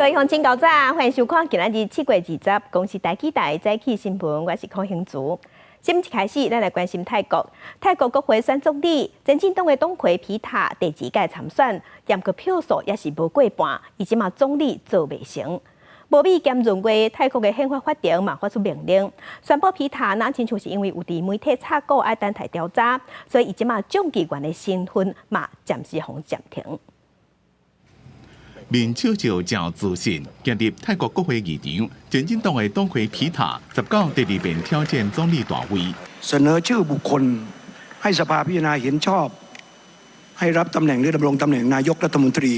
位鄉親早，歡迎收看今仔日7月20公視台語台早起新聞，我是柯興竹。新聞一開始，咱來關心泰國。泰國國會選總理，前進黨的黨魁皮塔第二屆參選，毋過票數也是無過半，伊這馬總理做袂成。無美兼閏月，泰國的憲法法庭嘛發出命令，宣布皮塔若親像是因為有佇媒體插股愛等待調查，所以伊這馬眾議員的身份嘛暫時予暫停。面笑笑誠自信，行入泰國國會議場，前進黨的黨魁皮塔19第二遍挑戰總理大位。 เสนอชื่อบุคคลให้สภาพิจารณาเห็นชอบให้รับตำแหน่งหรือดำรงตำแหน่งนายกรัฐมนตรี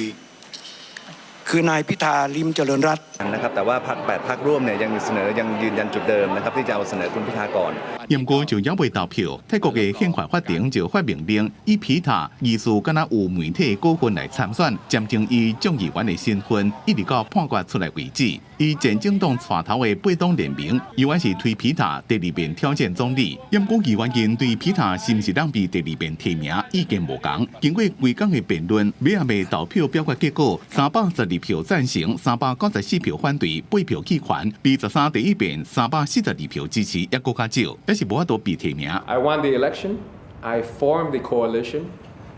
คือนายพิธาลิ้มเจริญรัตน์ นะครับแต่ว่าพรรคแปดพรรคร่วมเนี่ยยังเสนอยังยืนยันจุดเดิมนะครับที่จะเอาเสนอคุณพิธาก่อน毋過就猶未投票，泰國的憲法法庭就發命令，以皮塔疑似敢若有媒體股份來參選，暫停伊眾議員的身份，一直到判決出來為止。以前進黨帶頭的八黨聯盟，猶原是推皮塔第二遍挑戰總理。毋過議員間對皮塔是毋是當被第二遍提名意見無仝。經過規工的辯論，尾仔尾投票表決結果，312票贊成，394票反對，8票棄權，比13第一遍342票支持，猶閣較少，猶是無法度被提名。 I won the election. I formed the coalition,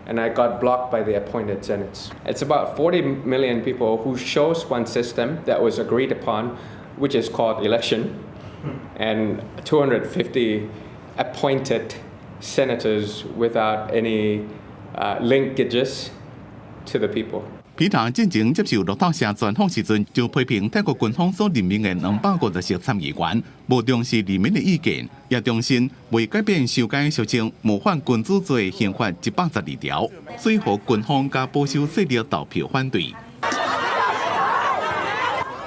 and I got blocked by the appointed senates. It's about 40 million people who chose one system that was agreed upon, which is called election, and 250 appointed senators without any linkages to the people. 皮塔進前接受路透社專訪時陣，就批評泰國軍方所任命的250席參議員，無重視人民的意見，也重申未改變修改俗稱模範君主制憲法112條，所以予軍方佮保守勢力投票反對。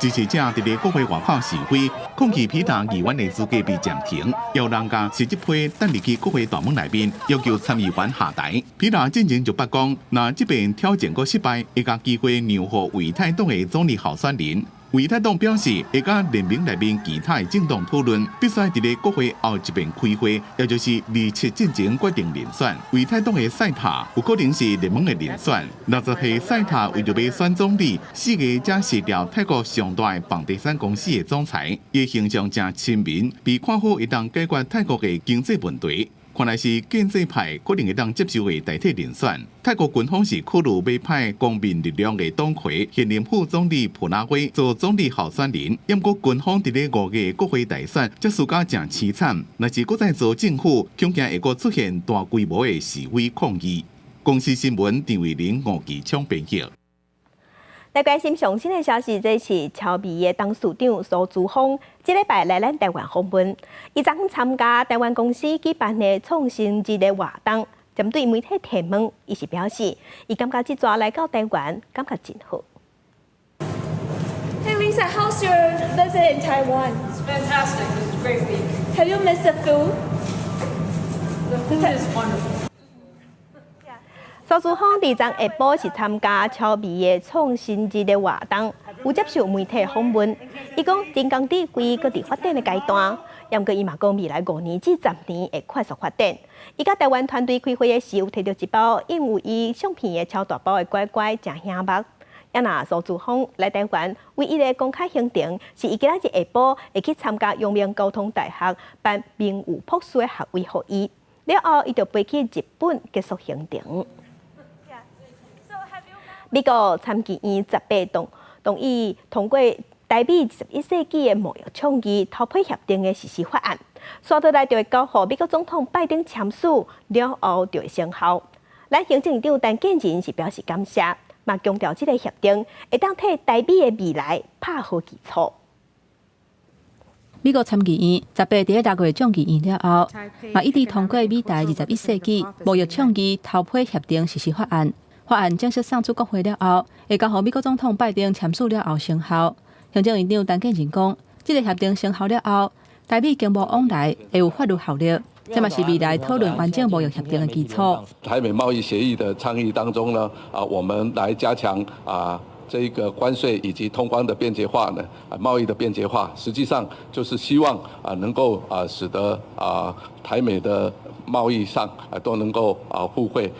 支持者佇咧國會外口示威，抗議皮塔議員的資格被暫停，有人共實質批等入去國會大門內面，要求參議員下台。皮塔進前就捌講，若這遍挑戰閣失敗，會共機會讓予為泰黨的總理候選人。為泰黨表示，會佮聯盟內面其他的政黨討論，必須佇咧國會後一遍開會，也就是27進前決定人選。為泰黨的賽塔有可能是聯盟的人選。60歲賽塔為著欲選總理，4月才辭掉泰國上大的房地產公司的總裁，伊形象誠親民，被看好會當解決泰國的經濟問題。看來是建制派可能會當接受的代替人選。泰國軍方是考慮欲派公民力量的黨魁現任副總理普拉威做總理候選人。毋過軍方佇咧5月國會大選，才輸甲誠淒慘。若是閣再做政府，恐驚會閣出現大規模的示威抗議。公視新聞陳慧玲、吳其昌編譯。來關心上新的消息，這是超微的董事長蘇姿豐，這禮拜來咱台灣訪問。伊昨昏參加台灣公司舉辦的創新日的活動，針對媒體提問，伊是表示，伊感覺這逝來到台灣，感覺真好。 Hey Lisa, how's your visit in Taiwan? It's fantastic. It was a great week. Have you missed the food? The food is wonderful. 蘇姿豐佇昨下晡是參加超微的創新日的活動，有接受媒體訪問。伊講人工智慧閣佇發展的階段，毋過伊嘛講未來5年至10年會快速發展。伊佮台灣團隊開會的時，有提著一包印有伊相片的超大包的乖乖，誠醒目。啊若蘇姿豐來台灣，唯一的公開行程是伊今仔日下晡會去參加陽明交通大學頒名譽博士的學位予伊。了後，伊就飛去日本結束行程。美國參議院18同意通過台美21世紀的貿易倡議投批協定的實施法案，紲落來就會交予美國總統拜登簽署，了後就會生效。咱行政院長陳建仁是表示感謝，嘛強調這个協定會當替台美的未來拍好基礎。美國參議院18佇咧6月眾議院了後，嘛一致通過美台21世紀貿易倡議投批協定實施法案。法案正式送出國會了後，會交予美國總統拜登簽署了後生效。行政院長陳建仁講，這个協定生效了後，台美經貿往來會有法律效力，這嘛是未來討論完整貿易協定的基礎。台美貿易協議的倡議當中呢，我們來加強這個關稅以及通關的便捷化呢，貿易的便捷化，實際上就是希望能夠使得台美的貿易上都能夠互惠。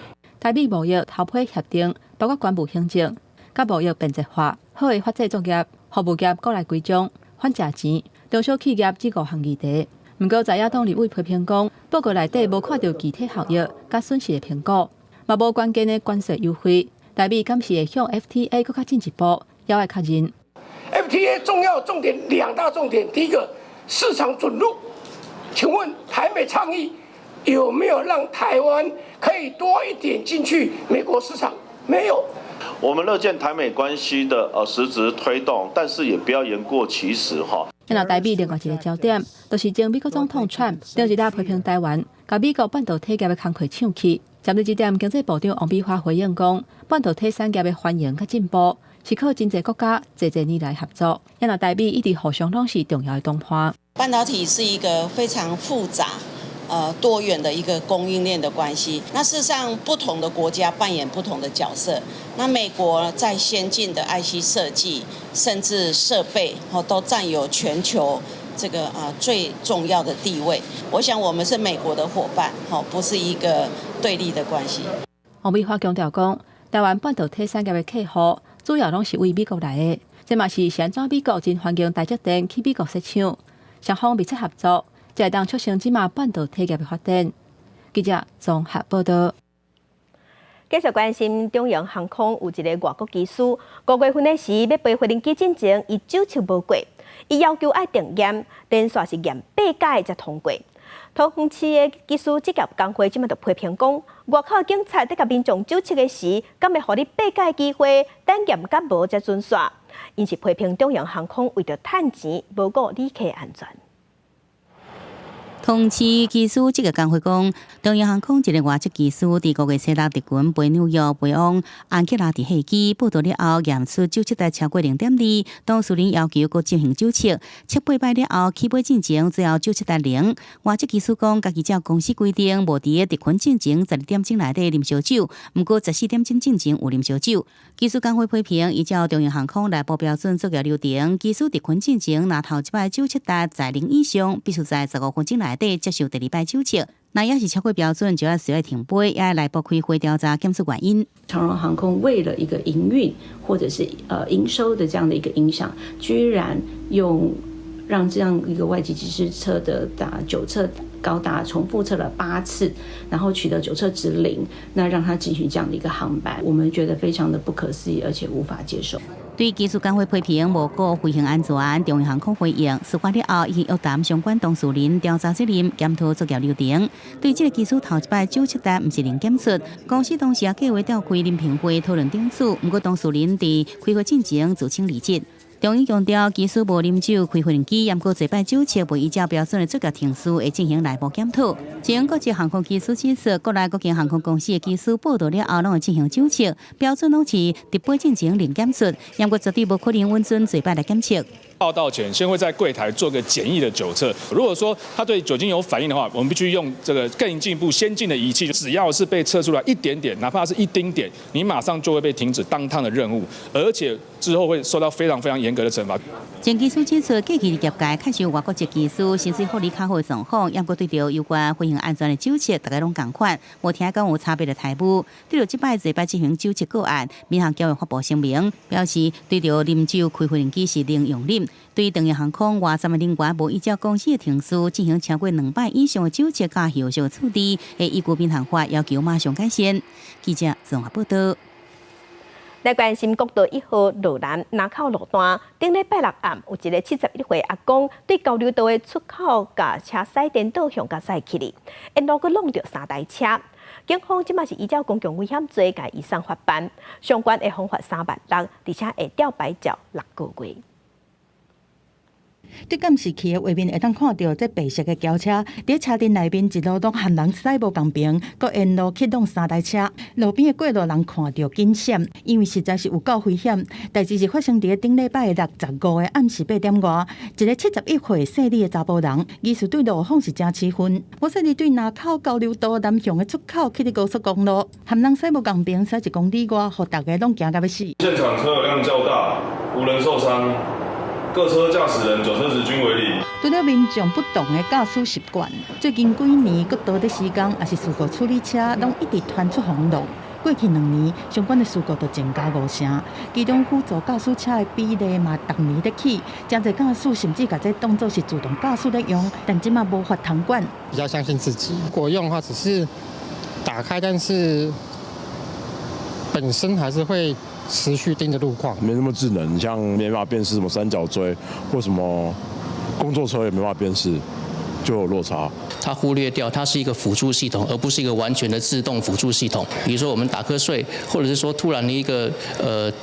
台美貿易投批協定包括關務行政、佮貿易便捷化。好的發展作業，服務業閣來規章，反食錢，中小企業這五項議題。毋過在野黨立委批評講，報告內底無看著具體效益佮損失的評估，嘛無關鍵的關稅優惠。台美敢是會向 FTA 閣較進一步，猶愛確認。 FTA 重要重點兩大重點，第一個市場准入，請問台美倡議有沒有讓台灣可以多一點進去美國市場？沒有。我們樂見台美關係的實質推動，但是也不要言過其實哈。那台美另外一個焦點，就是前美國總統川普頂一日批評台灣，共美國半導體業的工課搶去。針對這點，經濟部長王美花回應講，半導體產業的繁榮佮進步，是靠真濟國家濟濟年來合作。那台美一直互相攏是重要的同伴。半導體是一個非常複雜、多元的一個供應鏈的關係。那事實上，不同的國家扮演不同的角色。那美國在先進的 IC 設計，甚至設備，都佔有全球這個最重要的地位。我想我們是美國的夥伴，不是一個對立的關係。王美花強調講，台灣半導體產業的客戶主要攏是為美國來的，這嘛是按怎美國真歡迎台積電去美國設廠，雙方密切合作，才會當促成這馬半導體業的發展。記者綜合報道。繼續關心長榮航空有一个外國機師，5月份的時欲飛飛行機進前，伊酒測無過，伊要求愛定驗，連續是驗八擺才通過。桃園市的機師職業工會這馬就批評講，外口警察佇共民眾酒測的時，敢會予你八擺機會，等驗甲無才準煞。𪜶是批評長榮航空為著趁錢，無顧旅客安全。桃園市機師職業工會講，長榮航空一个外籍機師佇5月初六特勤飛紐約飛往安克拉治客機報到了後，驗出酒測值超過0.2，當事人要求閣進行酒測，測八擺了後起飛進前，最後酒測值零。外籍機師講，家己照公司規定，無佇咧特勤進前12點鐘內底啉燒酒，毋過14點鐘進前有啉燒酒。機師工會批評，依照長榮航空內部標準作業流程，機師特勤進前若頭一擺酒測值在零以上，必須在15分鐘內底接受第二擺酒測，若猶是超過標準，就愛需要停飛，也愛內部開會調查檢出原因。長榮航空為了一個營運或者是營收的這樣的一個影響，居然用讓這樣一個外籍機師測的達酒測高達重複測了8次，然後取得酒測值零，那讓他進行這樣的一個航班，我們覺得非常的不可思議，而且無法接受。對機師工會批評無顧飛行安全，長榮航空回應，事發了後已經約談相關當事人調查責任，檢討作業流程。對這个機師頭一擺酒測值毋是零檢出，公司當時也計劃召開臨評會討論定處，毋過當事人佇開會進前自請離職。長榮強調，機師無啉酒開飛行機，毋過這擺酒測未依照標準的作業程序，會進行內部檢討。前國際航空機師指出，國內各間航空公司的機師報到了後，攏會進行酒測，標準攏是佇飛進前零檢出，毋過絕對無可能允准這擺來檢測。報到前先會在櫃台做個簡易的酒測，如果說他對酒精有反應的話，我們必須用這個更進一步先進的儀器。只要是被測出來一點點，哪怕是一丁點，你馬上就會被停止當趟的任務，而且之後會受到非常非常嚴格的懲罰。前機師指出，過去佇業界確實有外國籍機師薪水福利較好的狀況，毋過對著有關飛行安全的酒測，大家攏仝款，無聽講有差別的待遇。對著這擺這擺進行酒測個案，民航局發布聲明，表示對著啉酒開飛行機是零容忍。對長榮航空外站的人員無依照公司的程序進行超過兩擺以上的酒測佮後續處置，會依據民航法要求馬上改善。記者綜合報道。來關心國道1號羅南林口路段，頂禮拜六暗有一个71歲阿公對交流道的出口共車駛顛倒向共駛去哩，沿路閣挵著三台車。警方這馬是依照公共危險罪共移送法辦，相關會罰3萬6，而且會吊牌照6個月。對監視器的畫面會當看著，這白色的轎車佇車陣內面一路攏和人駛無仝平，閣沿路去挵三台車。路邊的過路人看著緊閃，因為實在是有夠危險。代誌是發生佇咧頂禮拜六十五的暗時8點外，一个71歲姓李的查埔人，疑似對路況是誠氣憤，無說伊對林口交流道南向的出口去佇高速公路，和人駛無仝平，駛1公里外，予逐家攏驚甲欲死。現場車流量較大，無人受傷。各車駕駛人酒測值均為零。除了民眾不同的駕駛習慣，最近幾年國道的施工，抑是事故處理車，攏一直傳出轟動。過去2年相關的事故就增加5成，其中輔助駕駛車的比例嘛，逐年咧起。誠濟駕駛甚至共這當做是自動駕駛咧用，但這馬無法通管。比較相信自己，如果用的話，只是打開，但是本身還是會持續盯着路況。沒那麼智能，像沒辦法辨識什麼三角錐或什麼工作車也沒辦法辨識，就有落差。它忽略掉它是一個輔助系統，而不是一個完全的自動輔助系統。比如說我們打瞌睡，或者是說突然的一個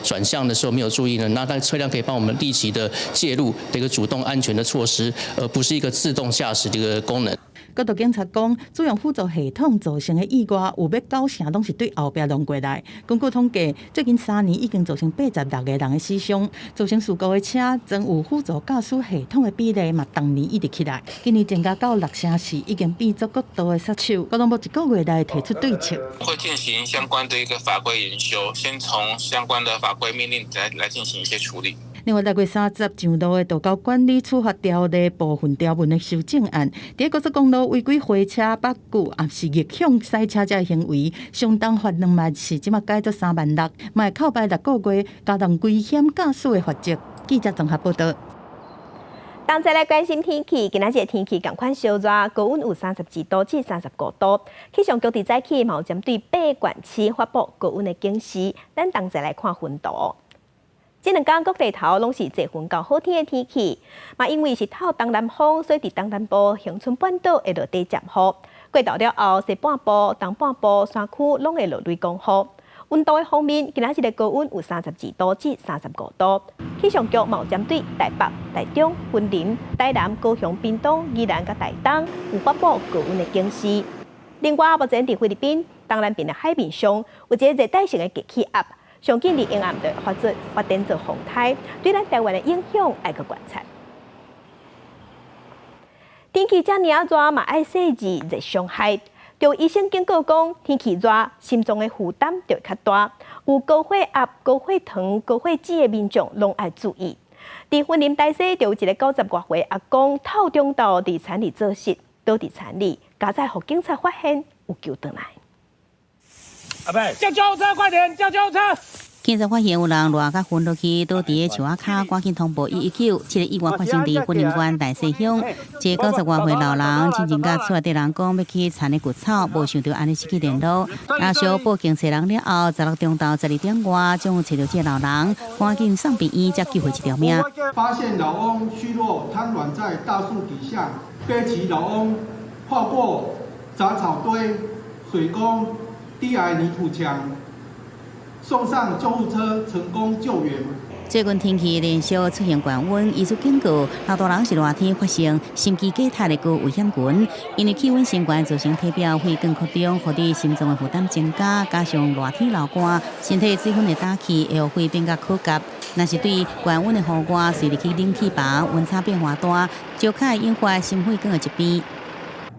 轉向的時候沒有注意呢，那它車輛可以幫我們立即的介入的一個主動安全的措施，而不是一個自動駕駛的一個功能。國道警察講，使用輔助系統造成的意外有欲9成攏是對後壁撞過來。根據統計，最近3年已經造成86個人的死傷，造成事故的車裝有輔助駕駛系統的比例嘛，逐年一直起來。今年增加到6成4，已經變做國道的殺手。交通部一個月內提出對策，會進行相關的一個法規研修，先從相關的法規命令來進行一些處理。另外，6月30上路的道交管理處罰條例部分條文的修正案，佇高速公路違規回車、北久，抑是逆向駛車這行為，相當罰2萬4，這馬改做3萬6，嘛會扣排6個月，加重危險駕駛的罰則。記者綜合報導。同齊來關心天氣，今仔日天氣仝款燒熱，高溫有32度至35度。氣象局佇早起嘛有針對八縣市發布高溫的警示。咱同齊來看雲圖。這兩工各地頭攏是濟雲到好天的天氣，嘛因為是透東南風，所以佇東南部恆春半島會落短暫雨。過晝了後，西半部、東半部山區攏會落雷公雨。溫度的方面，今仔日的高溫有32度至35度。氣象局嘛有針對台北、台中、雲林、台南、高雄、屏東、宜蘭佮台東有發布高溫的警示。另外，目前佇菲律賓東南邊的海面上有一个熱帶性的低氣壓。上緊佇沿岸就發出發展做風颱，對咱台灣的影響愛閣觀察。天氣遮爾仔熱，嘛愛細緻熱傷害。就醫生警告講，天氣熱，心臟的負擔就會較大。有高血壓、高血糖、高血脂的民眾攏愛注意。佇雲林大溪就有一个90外歲阿公，透中晝佇田裡做穡，倒佇田裡，佳哉予警察發現，有救轉來。阿伯，叫救護車，快點叫救護車！警察發現有人熱甲昏落去，倒佇个樹仔跤，趕緊通報119。這个意外發生佇雲林縣大溪鄉，這個90外歲老人進前佮厝內底人講欲去田裡割草，無想著按呢失去聯絡。家屬報警揣人了後，16中晝12點外，終於揣著這個老人，趕緊送病院才救回一條命。發現老翁虛弱癱軟在大樹底下，背起老翁跨過雜草堆、水溝、低矮泥土牆，送上救護車，成功救援。最近天氣連續出現高溫，醫師警告，老大人是熱天發生心肌梗塞的高危險群，因為氣溫升懸造成體表血管擴張，予你心臟的負擔增加，加上熱天流汗，身體水分的打氣會予肺變較渴竭。若是對高溫的戶外，隨時去冷氣房，溫差變化大，就較會引發心血管的疾病。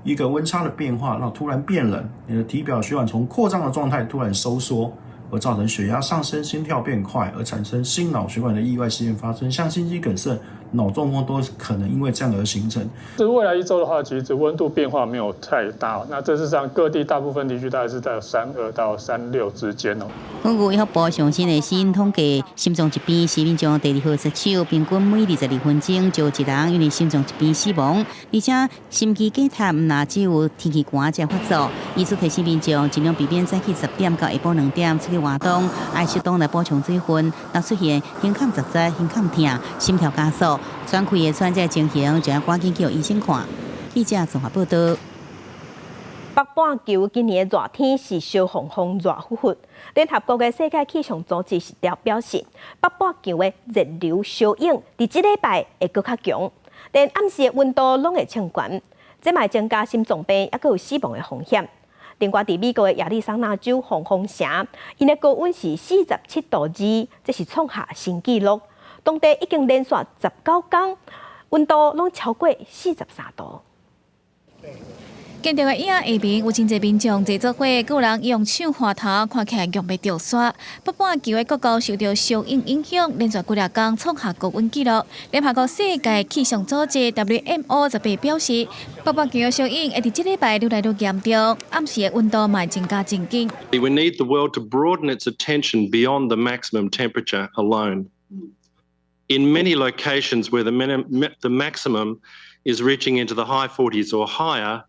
一個溫差的變化，讓突然變冷，你的體表血管從擴張的狀態突然收縮，而造成血壓上升、心跳變快，而產生心腦血管的意外事件發生，像心肌梗塞、腦中風都可能因為這樣而形成。這未來一周的話，其實溫度變化沒有太大。那這事實上各地大部分地區大概是在32到36之間哦。根據醫學部上新的死因統計，心臟疾病是民眾第二號殺手，平均每22分鐘就有一人因為心臟疾病死亡。而且心肌梗塞毋但只有天氣寒才發作，醫師提醒民眾盡量避免早起10點到下晡2點出去活動，愛適當來補充水分。若出現胸腔窒息、胸腔疼、心跳加速、喘氣會喘這情形，就要趕緊叫醫生看。記者綜合報導。北半球今年的熱天是燒烘烘、熱乎乎。聯合國的世界氣象組織是表示，北半球的熱流效應佇這禮拜會閣較強，連暗時的溫度攏會升懸，這嘛會增加心臟病猶閣有死亡的風險。另外，佇美國的亞利桑那州黃蜂城，𪜶的高溫是47.2度，這是創下新紀錄。當地已經連續19工溫度攏超過43度。鏡頭的影下面有真濟民眾坐做伙，閣有人用手滑頭，看起來強欲著沙。北半球的各國受著燒湧影響，連續幾若工創下高溫紀錄。聯合國世界氣象組織 WMO 18表示，北半球的燒湧會佇這禮拜愈來愈嚴重，暗時的溫度嘛會增加真緊。 We need the world to broaden its attention beyond the maximum temperature alone. In many locations where the maximum is reaching into the high 40s or higher,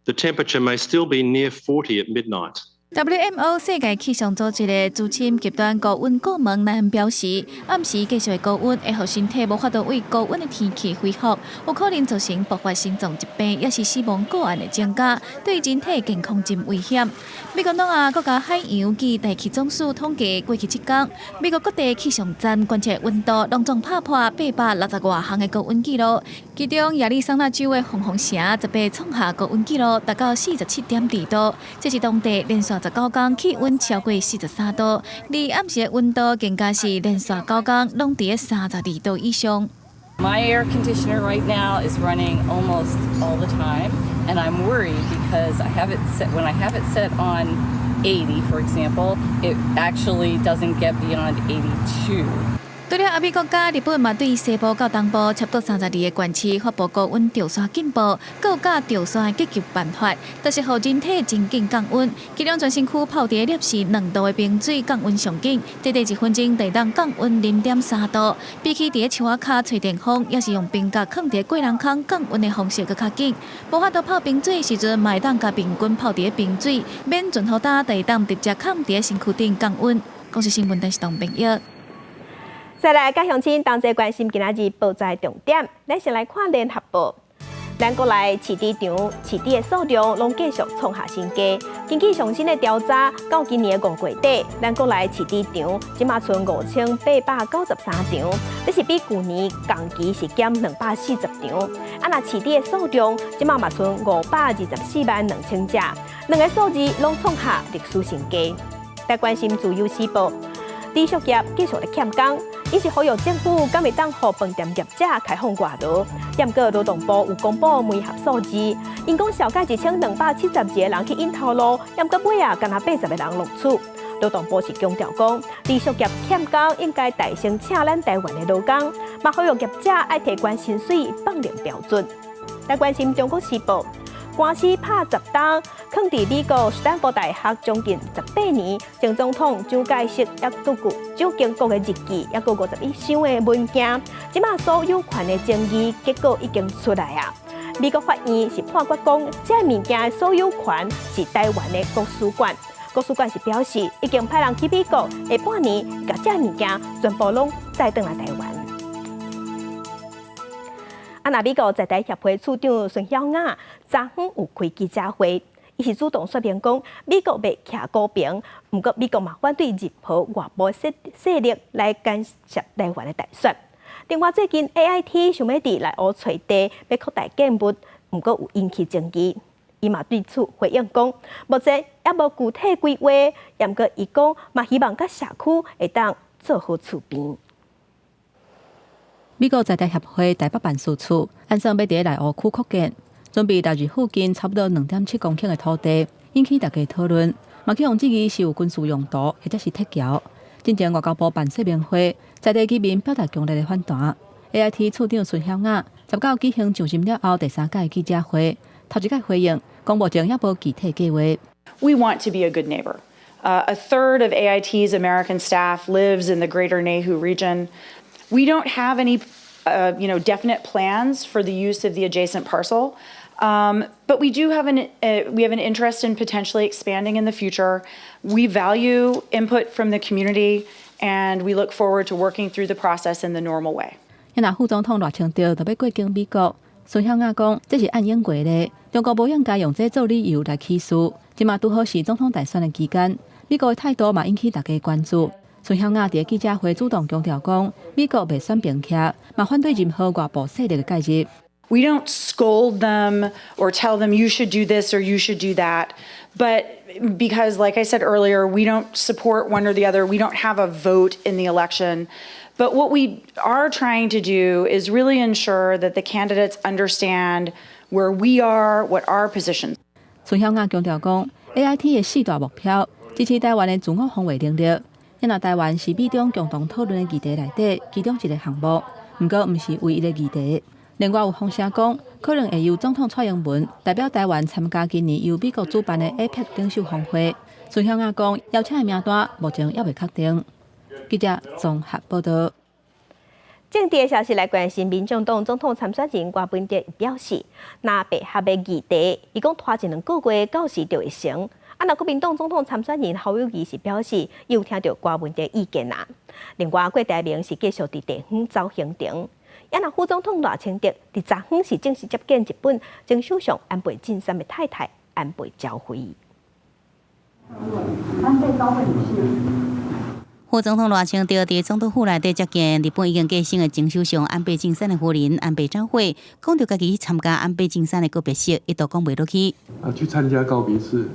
the temperature may still be near 40 at midnight. WMO 世界氣象組織的資深極端高溫顧問奈恩表示，暗時繼續的高溫會予身體無法度對高溫的天氣恢復，有可能造成爆發心臟疾病，抑是死亡個案的增加，對人體健康真危險。美國諾亞國家海洋暨大氣總署統計，過去7工，美國各地氣象站觀測溫度攏總拍破860外項的高溫紀錄，其中亞利桑那州的鳳凰城18創下高溫紀錄，達到47.2度，這是當地連續19工氣溫超過43度，而暗時的溫度更加是連續9工攏佇32度以上。 My air conditioner right now is running almost all the time, and I'm worried because I have it set when I have it set on 80, for example, it actually doesn't get beyond 82. 除了歐美國家，日本嘛對西部到東部差不多32個縣市發布高溫著沙警報，閣有著沙的急救辦法，就是予人體真緊降溫。其中全身軀泡佇攝氏2度的冰水降溫上緊，短短1分鐘就會當降溫0.3度。比起佇樹仔跤吹電風，抑是用冰角囥佇過人空降溫的方式閣較緊。無法度泡冰水時陣，嘛會當共面巾泡佇冰水，免盡予焦，就會當直接囥佇身軀頂降溫。公視新聞電視當編譯。再來，佮鄉親同齊關心今仔日報紙重點，咱先來看聯合報。咱國內飼豬場飼豬的數量攏繼續創下新低。根據上新的調查，到今年的5月底，咱國內飼豬場這馬賰5893場，這是比舊年同期是減240場。啊，若飼豬的數量，這馬嘛賰524萬2千隻，兩个數字攏創下歷史新低。來關心自由時報，旅宿業繼續咧欠工。伊是呼籲政府敢會當予飯店業者開放外勞，毋過勞動部有公布媒合數字，𪜶講紹過1272個人去𪜶頭路，毋過尾仔，干焦80個人錄取。勞動部是強調講，旅宿業欠工應該帶先請咱台灣的勞工，嘛呼籲業者愛提懸薪水放涼標準。來關心中國時報。官司拍10冬，囥佇美國史丹佛大學將近18年，前總統蔣介石抑閣有蔣經國的日記，抑閣51箱的文件，這馬所有權的爭議結果已經出來啊！美國法院是判決講，這物件的所有權是台灣的國史館，國史館是表示已經派人去美國，下半年共這物件全部攏載轉來台灣。啊，若美國在台協會處長孫曉雅昨昏有開記者會，伊是主動說明講，美國袂徛高爿，毋過美國嘛反對任何外部勢勢力來干涉台灣的大選。另外，最近 AIT 想欲佇內湖揣地欲擴大建物，毋過有引起爭議。伊嘛對此回應講，目前猶無具體規劃，毋過伊講嘛希望佮社區會當做好厝邊。美國在台協會台北辦事處按算欲佇內湖區擴建，準備納入附近差不多2.7公頃的土地，引起大家討論。嘛去予質疑是有軍事用途，或者是撤僑。進前外交部辦說明會，在地居民表達強烈的反彈。AIT 處長孫曉雅19舉行就任了後第三屆記者會，頭一擺回應，講目前猶無具體計劃。 We want to be a good neighbor. A third of AIT's American staff lives in the greater Neihu region. We don't have any definite plans for the use of the adjacent parcel, but we have an interest in potentially expanding in the future. We value input from the community, and we look forward to working through the process in the normal way. 若副總統賴清德就欲過境美國，孫曉雅講這是按應過的，中國無應該用這做理由來起訴。這馬拄好是總統大選的期間，美國的態度嘛引起大家關注。孫曉雅佇記者會主動強調講，美國袂選邊徛，嘛反對任何外部勢力的介入。 We don't scold them or tell them you should do this or you should do that, but because, like I said earlier, we don't support one or the other. We don't have a vote in the election. But what we are trying to do is really ensure that the candidates understand where where we are, what our positions. 孫曉雅強調講，AIT 的四大目標支持台灣的自我防衛能力。因為台灣是美中共同討論的議題內底其中一個項目，毋過毋是唯一的議題。另外有風聲講，可能會由總統蔡英文代表台灣參加今年由美國主辦的 APEC 領袖峰會。孫曉雅講，邀請的名單目前猶未確定。記者綜合報道。政治的消息來關心，民眾黨總統參選人柯文哲表示，藍白合的議題，伊講拖一兩個月到時就會成。啊，若國民黨總統參選人侯友宜是表示，有聽著柯文哲意見啦。另外，郭台銘是繼續佇地方走行程。啊，若副總統賴清德佇昨昏是正式接見日本前首相安倍晉三的太太安倍昭惠。安倍昭惠女士。副總統賴清德佇總統府內底接見日本已經過身的前首相安倍晉三的夫人安倍昭惠，講著家己去參加安倍晉三的告別式，一度講袂落去。啊，去參加告別式。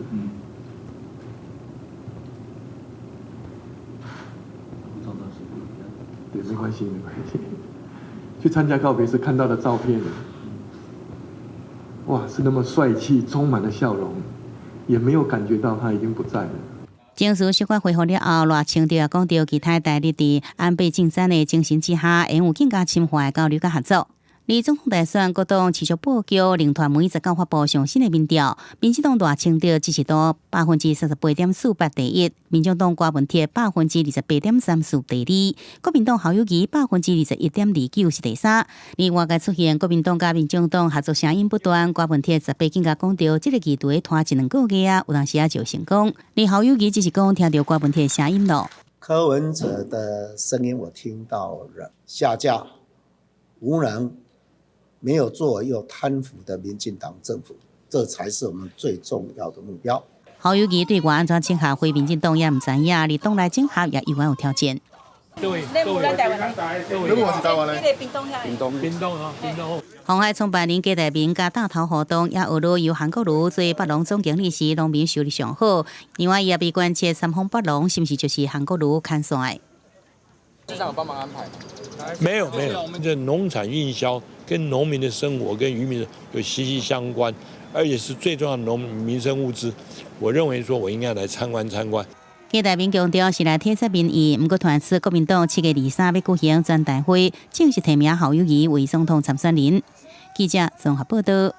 對，沒關係，沒關係。去參加告別式看到的照片，哇，是那麼帥氣，充滿了笑容，也沒有感覺到他已經不在了。情緒小可恢復了後，賴清德也講著，期待台日佇安倍晉三的精神之下，會有更加深化的交流佮合作。而總統大選，各黨持續布局，龍傳媒十九發布上新的民調，民進黨賴清德支持度38.48%第一，民眾黨柯文哲28.34%第二，國民黨侯友宜21.29%是第三。另外界出現國民黨佮民眾黨合作聲音不斷，柯文哲十八更加講著，這個議題拖一兩個月啊，有當時啊就成功。而侯友宜只是講聽著柯文哲聲音囉。柯文哲的聲音我聽到了，下架無能。沒有作為又貪腐的民進黨政府，這才是我們最重要的目標。侯友宜對外按怎整合非民進黨也毋知影，而黨內整合也依然有挑戰。對，屏東，屏東啊，屏東。鴻海創辦人郭台銘佮大頭活動，也學了由韓國瑜做北農總經理時，農民收入上好。另外，伊也被關切三豐北農是毋是就是韓國瑜牽線的？市長有幫忙安排？沒有沒有，這農產運銷跟農民的生活跟漁民有息息相關，而且是最重要的農民生物資。我認為說，我應該來參觀參觀。郭台銘強調是來體察民意，毋過傳出國民黨7月23欲舉行全代會，正式提名侯友宜為總統參選人。記者綜合報道。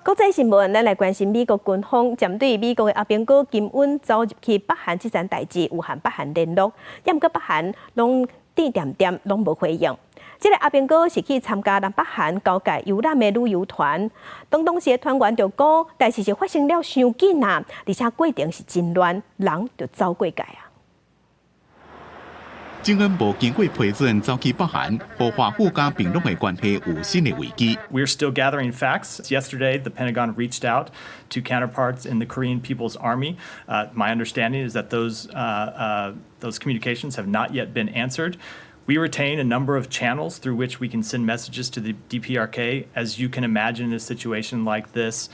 國際新聞，咱來關心美國軍方針對美國的阿兵哥金恩走入去北韓這層代誌，有和北韓聯絡，毋過北韓攏恬恬，攏無回應。這个阿兵哥是去參加南北韓交界遊覽的旅遊團，當當時的團員就講，代誌是發生了傷緊啊，而且過程是真亂，人就走過界啊。金恩無經過批准走去北韓，予華府佮平壤的關係有新的危機。 We're still gathering facts. Yesterday, the Pentagon reached out to counterparts in the Korean People's Army. My understanding is that those communications have not yet been answered. We retain a number of channels through which we can send messages to the DPRK. As you can imagine, in a situation like this,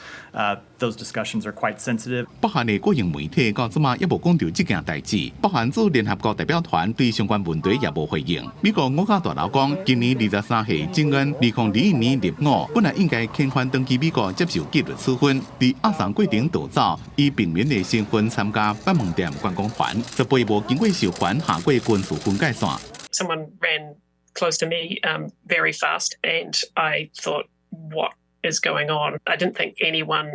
those discussions are quite sensitive. 北韓的國營媒體到這馬猶無講著這件代誌。北韓駐聯合國代表團對相關問題也無回應。美國五角大樓講，今年23歲金恩，2021年入伍，本來應該遣返轉去美國接受紀律處分，佇押送過程逃走，以平民的身份參加板門店觀光團，十八無經過授權跨過軍事分界線。 Someone ran close to me very fast, and I thought, what is going on? I didn't think anyone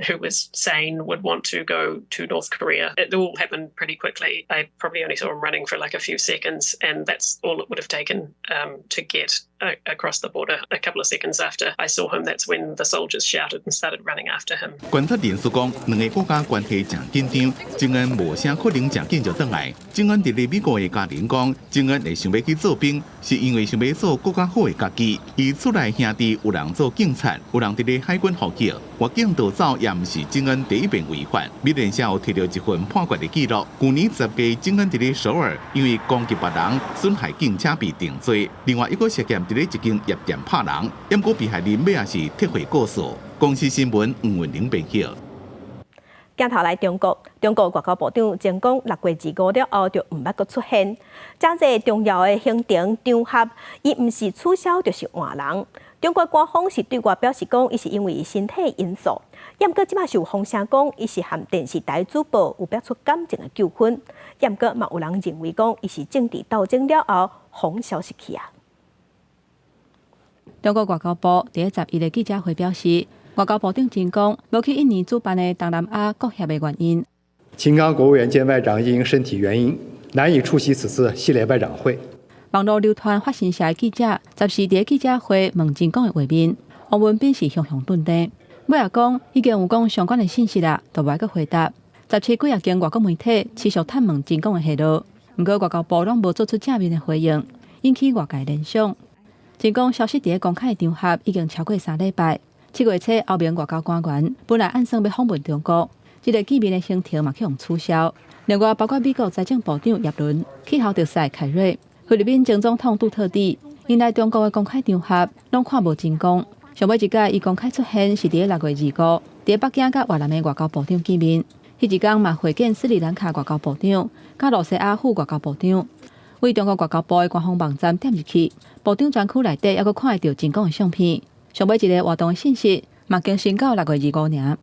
who was sane would want to go to North Korea. It all happened pretty quickly. I probably only saw him running for like a few seconds, and that's all it would have taken to get across the border. A couple of seconds after I saw him, that's when the soldiers shouted and started running after him. 觀察人士講，兩个國家關係誠緊張，金恩無啥可能誠緊就轉來。金恩佇咧美國的家人講，金恩會想欲去做兵，是因為想欲做閣較好的家己。伊厝內兄弟有人做警察，有人佇咧海軍服役，越境逃走也毋是金恩第一遍違法。美聯社有提著一份判決的記錄，舊年10月，金恩佇咧首爾因為攻擊別人、損害警車被定罪。另外，伊閣涉嫌佇咧一間夜店拍人，毋過被害人尾仔是撤回告訴。公視新聞吳文玲編譯。鏡頭來中國，中國外交部長秦剛6月25了後就毋捌閣出現，遮濟重要的行程場合，伊毋是取消就是換人。中國官方是對外表示講，伊是因為身體因素。毋過這馬是有風聲講，伊是和電視台主播有爆出感情的糾紛。毋過嘛有人認為講，伊是政治鬥爭了後放消息去啊。中國外交部佇11日記者會表示，外交部長秦剛無去印尼主辦的東南亞國協的原因。秦剛國務委員兼外長因身體原因難以出席此次系列外長會。網路流傳法新社的記者十四佇記者會問秦剛的畫面，王文斌是雄雄頓定，尾仔講已經有講相關的信息啦，就無愛閣回答。17幾仔間外國媒體持續探問秦剛的下落，毋過外交部攏無做出正面的回應，引起外界聯想。秦剛消失佇公開場合已經超過3禮拜。7月初，歐盟外交官員本來按算欲訪問中國，這个見面的行程嘛去予取消。另外，包括美國財政部長葉倫、氣候特使凱瑞、菲律賓前總統杜特蒂，𪜶來中國的公開場合攏看無秦剛。上尾一擺伊公開出現是佇6月25，佇北京佮越南的外交部長見面。彼一工嘛會見斯里蘭卡外交部長、佮露西亞副外交部長。對中國外交部的官方網站點入去，部長專區內底猶閣看會著秦剛的相片。上尾一个活動的信息嘛更新到6月25爾。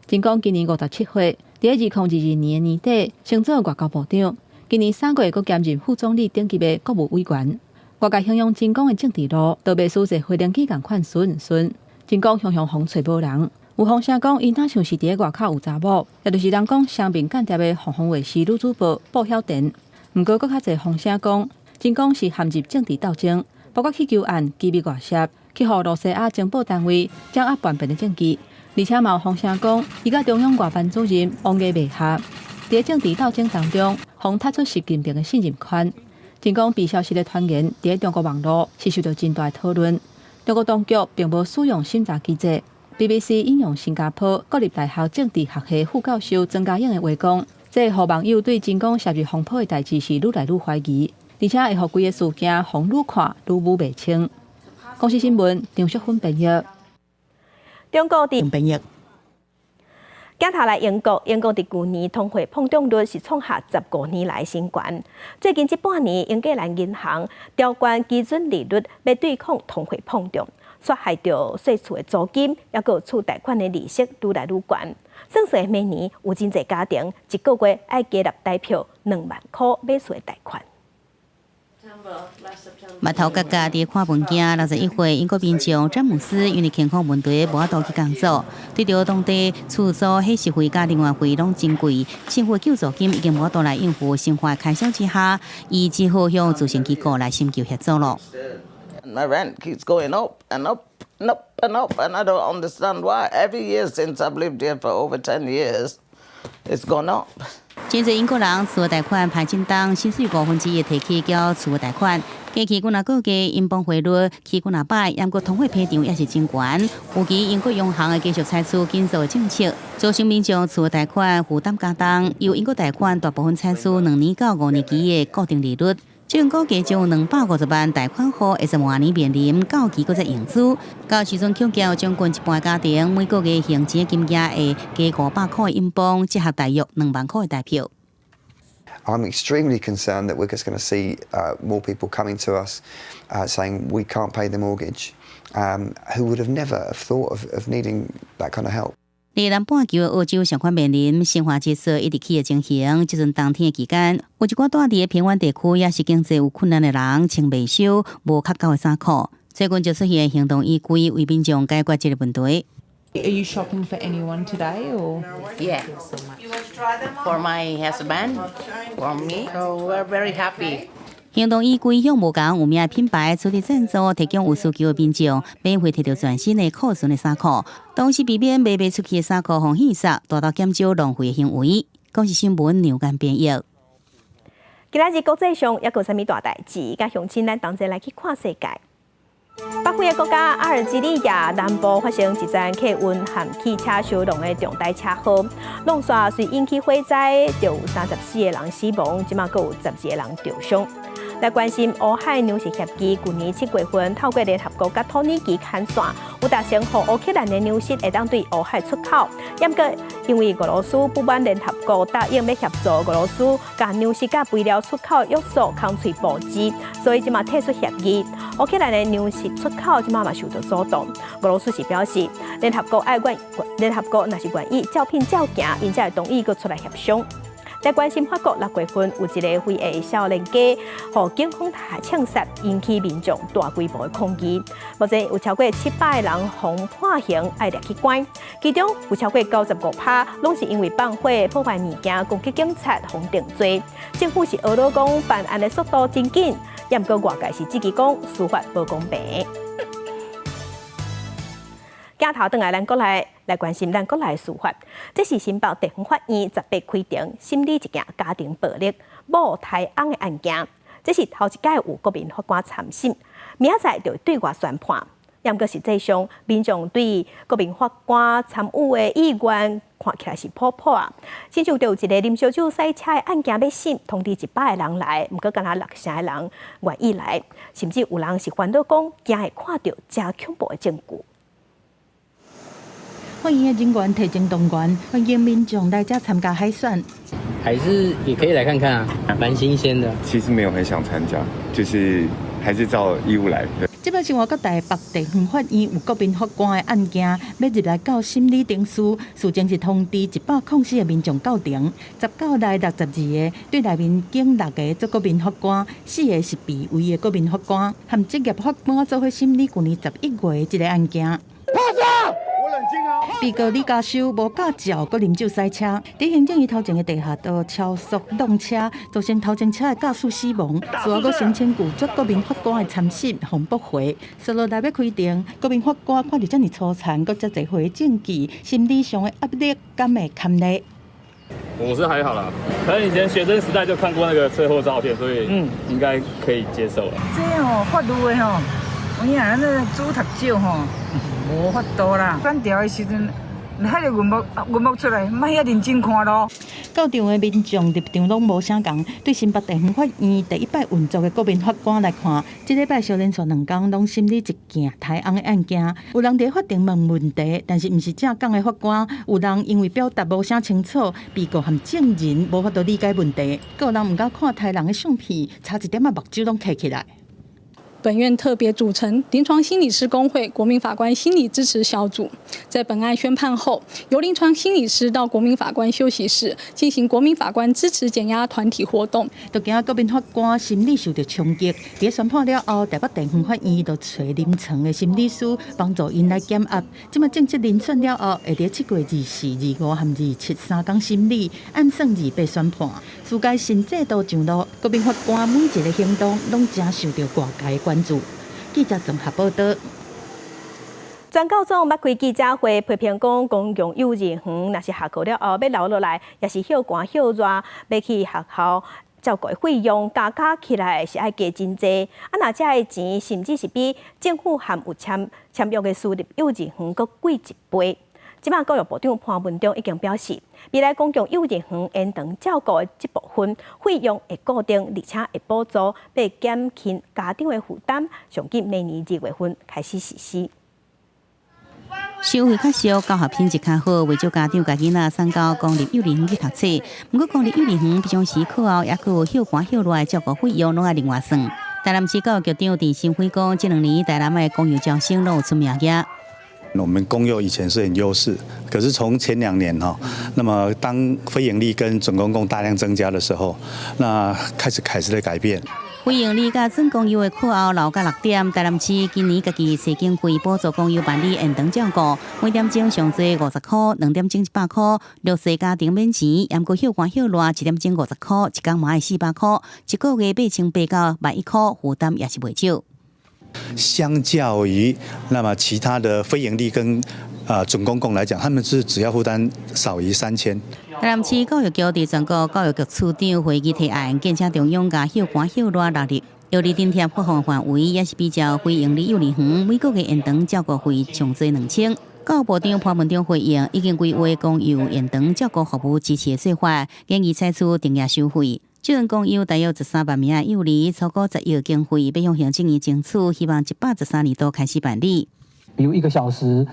秦剛今年57歲，佇2022年年底升做外交部長。今年3月閣兼任副總理等級的國務委員。外界形容秦剛的政治路，都袂輸坐飛行機仝款順順。秦剛雄雄予揣無人，有風聲講伊若像是佇外口有查某，也就是人講雙面間諜的鳳凰衛視女主播布曉田。毋過，閣較濟風聲講，秦剛是陷入政治鬥爭，包括氣球案機密外洩，去予露西亞情報單位掌握叛變的證據。而且嘛有風聲講，伊佮中央外辦主任王毅袂合，佇政治鬥爭當中，予踢出習近平的信任圈。秦剛被消失的傳言，佇中國網路是受到真大討論。中國當局並無使用審查機制。BBC 引用新加坡國立大學政治學系副教授曾家穎的話講，這予網友對秦剛涉入風波的代誌是愈來愈懷疑，而且會予規个事件予愈看愈模袂清。公視新聞張淑芬編譯。中國佇編譯。鏡頭來英國，英國佇舊年通貨膨脹率是創下15年來新懸。最近這半年，英格蘭銀行調懸基準利率，欲對抗通貨膨脹，煞害著細厝的租金，抑閣有厝貸款的利息愈來愈懸。算算每年有真濟家庭一個月愛加納台票2萬箍買厝的貸款。目頭角角佇看物件，61歲英國民眾詹姆斯因為健康問題無法度去工作，對著當地厝租、伙食費佮能源費攏真貴，政府救助金已經無法度來應付生活開銷之下，伊只好向慈善機構來尋求協助咯。 My rent keeps going up and up and up and up, and I don't understand why. Every year since I've lived here for over 10 years, it's gone up. 真濟英國人厝貸款排真重，薪水1/5會提去繳厝貸款。過去幾若個月英鎊匯率起幾若擺，毋過通貨膨脹也是真懸。尤其英國央行會繼續採取緊縮的政策，造成民眾厝貸款負擔加重。由英國貸款大部分採取2年到5年期的固定利率。政府估計將有250萬貸款戶會在明年面臨到期閣再融資。到時陣恐驚有將近一半家庭每個月還錢的金額會加500箍英鎊，折合大約2萬箍的台票。 I'm extremely concerned that we're just going to see more people coming to us saying we can't pay the mortgage, who would have never have thought of needing that kind of help. 佇南半球的澳洲相款面臨生活指數一直起的情形，這陣冬天的期間，有一寡住佇偏遠地區，也是經濟有困難的人，穿袂少無較厚的衫褲。最近就出現行動衣櫃，為民眾解決這個問題。 Are you shopping for anyone today or? Yeah. For my husband, for me. So we're very happy. 行動衣櫃向無仝有名的品牌出資贊助，提供有需求的民眾免費提著全新的庫存的衫褲，同時避免賣袂出去的衫褲予戲殺，達到減少浪費的行為。公視新聞梁間編譯。今仔日國際上猶閣有啥物大代誌？佮鄉親咱同齊來去看世界。北非的國家阿爾及利亞南部發生一場客運和汽車相撞的重大車禍，挏煞隨引起火災，就有34個人死亡，這馬閣有12個人著傷。來關心烏海糧食協議，舊年7月份透過聯合國佮土耳其牽線，有達成予烏克蘭的糧食會當對烏海出口。毋過因為俄羅斯不滿聯合國答應欲協助俄羅斯共糧食佮肥料出口約束空喙布置，所以這馬退出協議。烏克蘭的糧食出口這馬嘛受到阻擋。俄羅斯是表示，聯合國愛願，聯合國若是願意照片照行，𪜶才會同意閣出來協商。來關心法國6月份有一个非裔少年家，予警方槍殺，引起民眾大規模的抗議。目前有超過700人予判刑，愛掠去關。其中有超過95%攏是因為放火、破壞物件、攻擊警察，予定罪。政府是呵咾講辦案的速度真緊，毋過外界是質疑講司法無公平。鏡頭轉來咱國內來關心咱國內司法，這是新北地方法院18開庭審理一件家庭暴力某刣翁的案件，這是頭一擺有國民法官參審，明仔載就會對外宣判。毋過實際上，民眾對國民法官參與的意願看起來是普普啊。親像就有一个啉燒酒駛車的案件欲審，通知100个人來，毋過干焦六成的人願意來，甚至有人是煩惱講，驚會看著誠恐怖的證據。法院的人員提前動員，歡迎民眾來遮參加海選。還是也可以來看看啊，蠻新鮮的。其實沒有很想參加，就是還是照義務來。這擺是我國台北地方法院有國民法官的案件，欲入來到審理程序，事前是通知104個民眾到庭，19來62個，對內面揀六个做國民法官，四个是備位的國民法官，和職業法官做伙審理舊年11月這个案件。被告李家修無駕照，閣啉酒駛車，佇行政院頭前的地下道超速挵車，造成頭前車的駕駛死亡。事後閣聲稱拒絕國民法官的參審，予駁回。紲落來欲開庭，國民法官看著遮爾粗殘，閣遮濟歲證據，心理上的壓力敢會堪呢？我是還好啦，可能以前學生時代就看過那個車禍照片，所以應該可以接受了。這吼法律的吼，有影咱那書讀少吼，無法度啦。管調的時陣，彼个銀幕銀幕出來，莫遐認真看囉。到場的民眾立場攏無啥仝，對新北地方法院第一擺運作的國民法官來看，這禮拜小連續兩工攏審理一件刣翁的案件，有人佇法庭問問題，但是毋是正港的法官，有人因為表達無啥清楚，被告和證人無法度理解問題，閣有人毋敢看刣人的相片，差一點仔目睭攏開起來。本院特別組成臨床心理師公會國民法官心理支持小組，在本案宣判後，由臨床心理師到國民法官休息室進行國民法官支持減壓團體活動。都驚國民法官心理受著衝擊，佇宣判了後，台北地方法院就揣臨床的心理師幫助𪜶來減壓。這馬正式遴選了後，會佇7月24、25和27三工審理，按算28宣判。司改新制度上路，國民法官每一个行動攏誠受著外界關注。記者綜合報道。全教總捌開記者會批評講，公共幼兒園若是下課了後欲留落來，抑是歇寒歇熱，欲去學校照顧的費用加加起來是愛加真濟。啊，若這个錢甚至是比政府和有簽簽約的私立幼兒園閣貴一倍。這馬教育部長潘文忠已經表示，未來公共幼兒園延長照顧的這部分費用會固定，而且會補助，欲減輕家長的負擔。上緊明年2月份開始實施。收費較俗，教學品質較好，袂少家長共囡仔送到公立幼兒園去讀冊。毋過公立幼兒園平常時課後，抑閣有歇寒歇熱的照顧費用，攏愛另外算。台南市教育局長鄭新輝講，這兩年台南的公幼招生攏有出名額。我們公幼以前是很優勢，可是從前2年哈，那麼當非營利跟準公共大量增加的時候，那開始的改變。非營利佮準公幼的課後留到6點，台南市今年家己提經費補助公幼辦理延長照顧，每點鐘上濟50箍，2點鐘100箍，弱勢家庭免錢，毋過歇寒歇熱，1點鐘50箍，一工嘛愛400箍，一個月8100到1萬箍，負擔也是袂少。相較於那麼其他的非營利跟準公共來講，他們是只要負擔少於3000。台南市教育局佇全國教育局處長會議提案，建請中央共歇寒歇熱納入幼兒津貼發放範圍，也是比照非營利幼兒園每個月延長照顧費上濟2000。教育部長潘文忠回應，已經規劃公幼延長照顧服務支持的做法，建議採取定額收費。這陣公幼大約13萬名的幼兒，超過10億經費，欲向行政院爭取，希望113年度開始辦理。比如一個小時，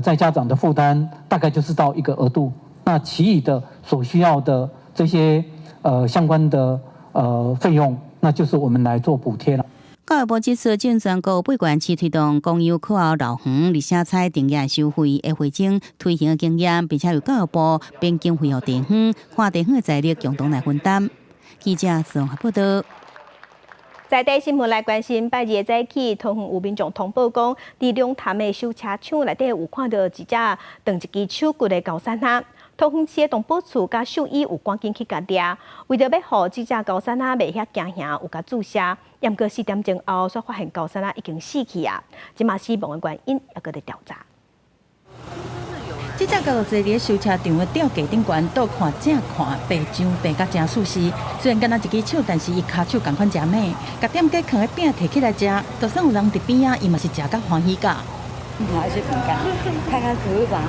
在家長的負擔大概就是到一個額度，那其餘的所需要的這些相關的費用，那就是我們來做補貼了。教育部指出，正全國八縣市推動公幼課後樂園，而且採定額收費的會診推行的經驗，並且由教育部編經費予地方，看地方的財力共同來分擔。記者綜合報道。在地新聞來關心，拜二的早起，桃園有民眾通報講，佇龍潭的修車廠內底有看著一隻斷一支手骨的猴硲仔。桃園市的動保處佮獸醫有趕緊去共掠，為著欲予這隻猴硲仔袂遐驚嚇，有共注射。毋過4點鐘後，煞發現猴硲仔已經死去啊！這馬死亡的原因猶閣佇調查。這隻狗坐佇修車廠的吊架頂懸，倒看正看，爬上爬甲誠舒適。雖然干焦一支手，但是伊跤手仝款誠猛。共店家囥的餅提起來食，就算有人佇邊仔，伊嘛是食甲歡喜甲。拿一些餅乾，看看可不可以把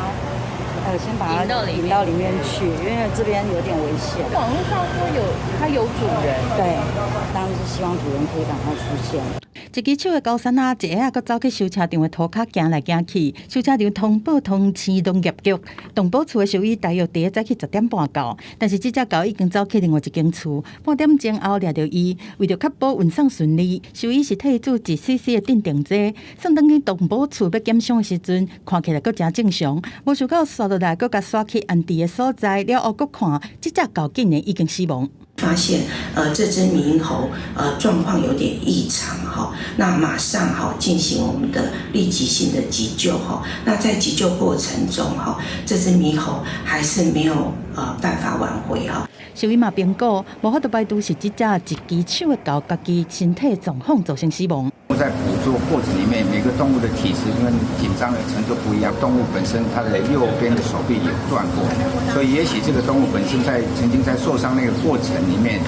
它，先把它引到裡面去，因為這邊有點危險。網路上說有，它有主人。對，當然是希望主人可以趕快出現。一支手的猴硲仔，一下仔閣走去修車廠的塗跤行來行去。修車廠通報桃園市農業局，動保處的獸醫大約佇早起10點半到，但是這隻狗已經走去另外一間厝。半點鐘後掠著伊，為著確保運送順利，獸醫是替伊注1 cc 的鎮定劑，送轉去動保處欲檢傷的時陣，看起來閣誠正常。無想到紲落來閣共徙去安置的所在，了後閣看，這隻狗竟然已經死亡。發現，這隻獼猴，狀況有點異常，哈，那馬上哈進行我們的立即性的急救，哈，那在急救過程中，哈，這隻獼猴還是沒有辦法挽回，哈。獸醫嘛評估，無法度排除是這隻一支手的狗家己身體狀況造成死亡。在捕捉過程裡面，每個動物的體質因為緊張的程度不一樣，動物本身它的右邊的手臂有斷過，所以也許這個動物本身在曾經在受傷那個過程裡面，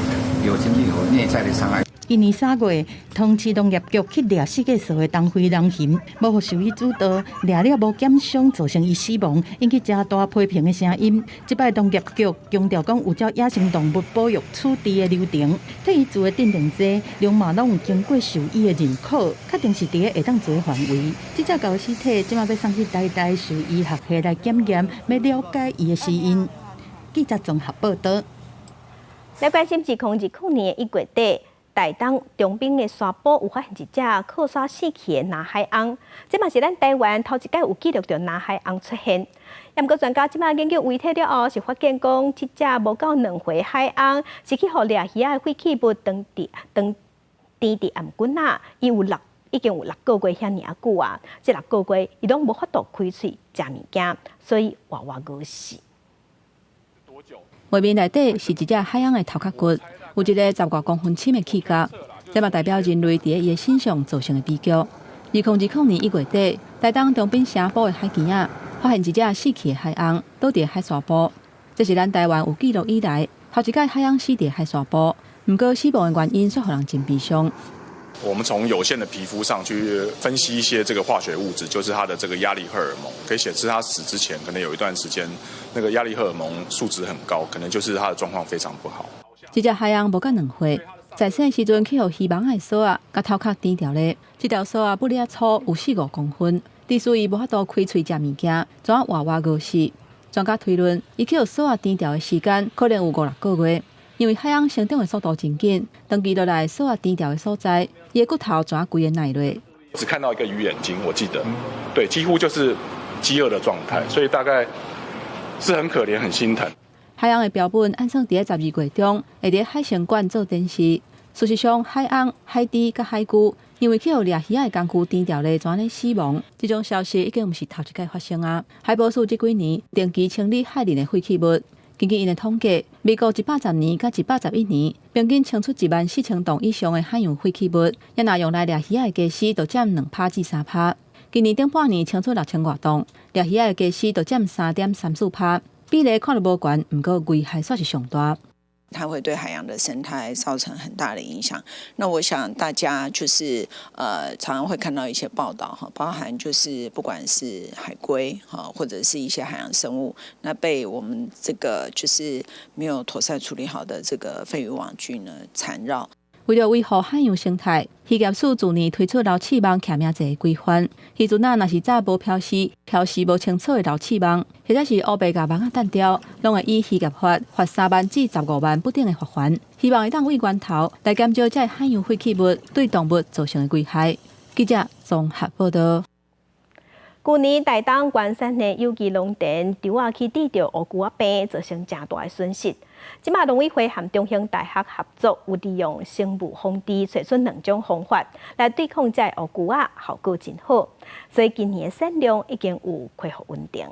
有曾經有內在的傷害。今年3月，桃園市農業局去掠世界數的東非人熊，無予獸醫主導，掠了無檢傷，造成伊死亡，引起誠大批評的聲音。這擺農業局強調講，有照野生動物保育處置的流程，替伊注的鎮定劑，量嘛攏有經過獸醫的認可，確定是佇咧會當做的範圍。這隻狗的屍體這馬欲送去台大獸醫學系來檢驗，欲了解伊的死因。記者綜合報道。來關心2020年1月底，台東長濱的沙埔有發現一隻靠沙死去的藍海鵪，這嘛是咱台灣頭一擺有記錄著藍海鵪出現。毋過專家這馬研究遺體了後，是發現講，這隻無夠2歲海鵪是去予掠魚仔的廢棄物當佇當甜佇頷頸仔，伊有六已經有6個月遐爾久啊！這6個月伊攏無法度開喙食物件，所以活活餓死。畫面內底是一隻海鵪的頭殼骨，有一个10外公分深的齒角，這嘛代表人類佇伊的身上造成的悲劇。2020年1月底，台東長濱城埔的海墘仔發現一隻死去的海鵪，倒佇海沙埔。這是咱台灣有記錄以來頭一擺海鵪死佇海沙埔。毋過死亡的原因煞予人真悲傷。我們從有限的皮膚上去分析一些這個化學物質，就是它的這個壓力荷爾蒙，可以顯示他死之前可能有一段時間，那個壓力荷爾蒙數值很高，可能就是他的狀況非常不好。這隻海鵪無夠2歲，在生的時陣去予漁網的索仔共頭殼纏牢咧，這條索仔不爾粗，有四五公分，致使伊無法度開喙食物件，怎活活餓死？專家推論，伊去予索仔纏牢的時間可能有五六個月。因為海鵪成長的速度真緊，長期落來索仔纏牢的所在，伊的骨頭怎規个迺落。只看到一個魚眼睛，我記得，對，幾乎就是飢餓的狀態，所以大概是很可憐、很心疼。海鵪的標本按算佇咧12月中會佇海生館做展示。事實上，海鵪、海豬佮海龜因為去予掠魚仔的工具纏牢咧，怎呢死亡？這種消息已經毋是頭一擺發生啊！海保署這幾年定期清理海裡的廢棄物。根據𪜶的統計，美國110年佮111年平均清出1萬4千噸以上的海洋廢棄物，也若用來掠魚仔的家私，就佔2趴至3趴。今年頂半年清出6000外噸，掠魚仔的家私就佔3.34趴，比例看著無懸，毋過危害煞是上大。它會對海洋的生態造成很大的影響。那我想大家就是常常會看到一些報道哈，包含就是不管是海龜哈，或者是一些海洋生物，那被我們這個就是沒有妥善處理好的這個廢漁網具呢纏繞。為著維護海洋生態，漁業署自年推出流刺網記名制規範。漁船仔若是早無標示、標示無清楚的流刺網，或者是烏白共網仔彈掉，攏會依漁業法罰3萬至15萬不等的罰鍰。希望會當對源頭來減少這海洋廢棄物對動物造成的危害。記者綜合報道。舊年台東關山的有機農田，稻仔去得著烏龜仔病，造成誠大的損失。這馬農委會和中興大學合作，有利用生物防治，提出兩種方法來對抗這烏龜仔，效果真好。所以今年的產量已經有恢復穩定。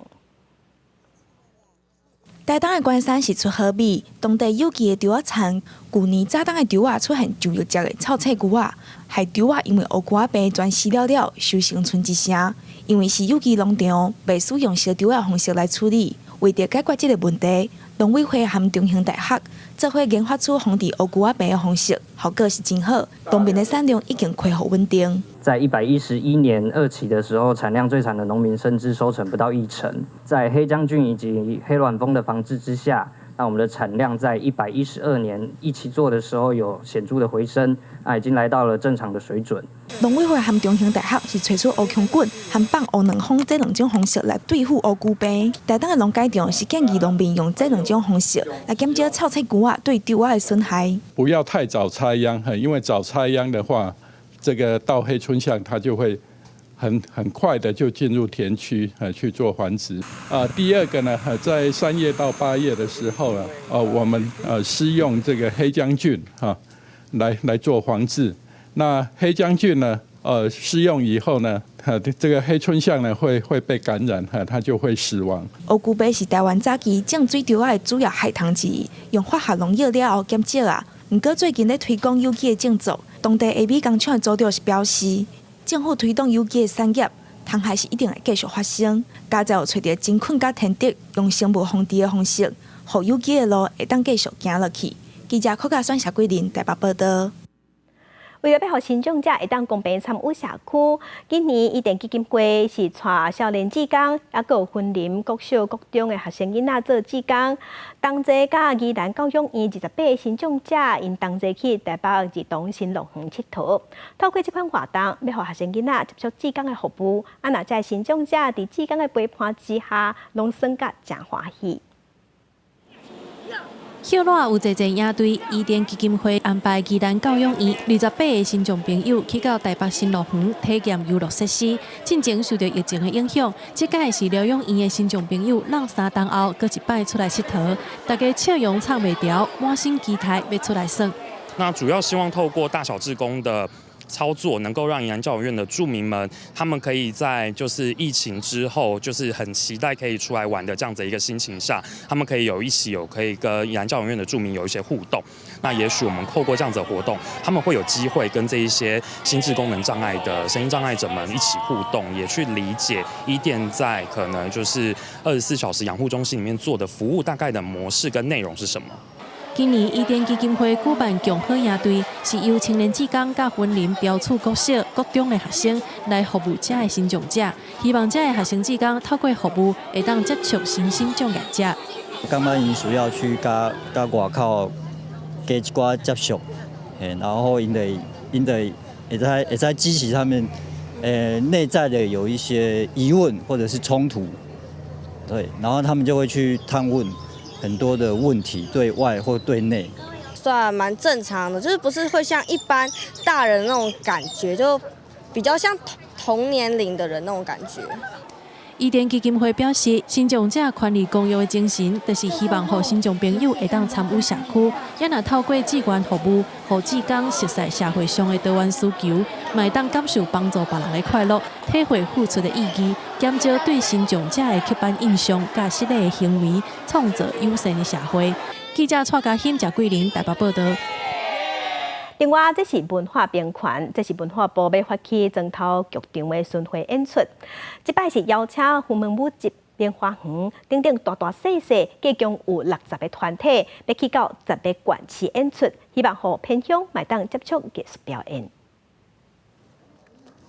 台東的關山是出好米，當地有機的稻仔田，舊年早冬的稻仔出現上弱隻的臭菜龜仔，害稻仔因為烏龜仔病全死了了，收成賰一成。因為是有機農場，袂使用燒稻仔方式來處理。為著解決這個問題，農委會和中興大學做伙研發出防治烏龜仔病的方式，效果是真好。農民的產量已經恢復穩定。在111年二期的時候，產量最慘的農民甚至收成不到一成。在黑僵菌以及黑卵蜂的防治之下，那我們的產量在112年一期做的時候有顯著的回升，啊，已經來到了正常的水準。農委會和中興大學是揣出烏芎菌和放烏卵蜂這兩種方式來對付烏龜病。台東的農改場是建議農民用這兩種方式來減少臭菜龜仔對稻仔的損害。不要太早插秧，因為早插秧的話，這個稻黑椿象它就會很快的就進入田區去做繁殖。啊，第二個呢，在3月到8月的時候啊，我們施用這個黑僵菌哈，來做防治。那黑僵菌呢，施用以後呢，這個黑椿象呢會被感染，哈，它就會死亡。烏龜病是台灣早期種水稻仔的主要害蟲之一，用化學農藥了後減少啊。毋過最近咧推廣有機的種作，當地下米工廠的組長是表示，政府推動有機的產業，蟲害是一定會繼續發生。佳哉有揣著真菌佮天敵，用生物防治的方式，予有機的路會當繼續行落去。記者柯家選謝桂林台北報道。為著欲予身障者會當公平參與社區，今年伊甸基金會是帶少年志工，抑閣有雲林國小、國中的學生囡仔做志工，同齊佮宜蘭教養院28個身障者，𪜶同齊去台北兒童新樂園𨑨迌。透過這款活動，欲予學生囡仔接觸志工的服務，啊，若這身障者佇志工的陪伴之下，攏耍甲誠歡喜。歇熱有濟濟營隊，伊甸基金會安排宜蘭教養院28個身障朋友去到台北新樂園體驗遊樂設施。進前受著疫情的影響，這擺是療養院的身障朋友挵三冬後，閣一擺出來𨑨迌，大家笑容藏袂牢，滿心期待欲出來耍。那主要希望透過大小志工的操作，能夠讓宜蘭教養院的住民們，他們可以在就是疫情之後，就是很期待可以出來玩的這樣子一個心情下，他們可以有一起有可以跟宜蘭教養院的住民有一些互動。那也許我們透過這樣子的活動，他們會有機會跟這一些心智功能障礙的身心障礙者們一起互動，也去理解伊甸在可能就是24小時養護中心裡面做的服務大概的模式跟內容是什麼。今年伊甸基金會舉辦共好營隊，是由青年志工佮雲林標厝國小、國中的學生來服務遮的身障者，希望遮的學生志工透過服務，會當接觸身心障礙者。感覺𪜶需要去佮外口加一寡接觸，然後𪜶就會使激起他們，內在的有一些疑問或者是衝突，對，然後他們就會去探問很多的問題，對外或對內，算蠻正常的，就是不是會像一般大人那種感覺，就比較像同年齡的人那種感覺。伊甸基金會表示，身障者權利公約的精神，就是希望予身障朋友會當參與社區，也若透過志願服務，予志工熟悉社會上的多元需求，嘛會當感受幫助別人的快樂，體會付出的意義，減少對身障者的刻板印象佮失禮的行為，創造友善的社會。記者蔡嘉欣、謝桂玲台北報道。另外，這是文化平權，這是文化部欲發起全頭劇場的巡迴演出。這擺是邀請雲門舞集明華園等等大大細細，計共有60個團體，欲去到十個縣市演出，希望予偏鄉嘛會當接觸藝術表演。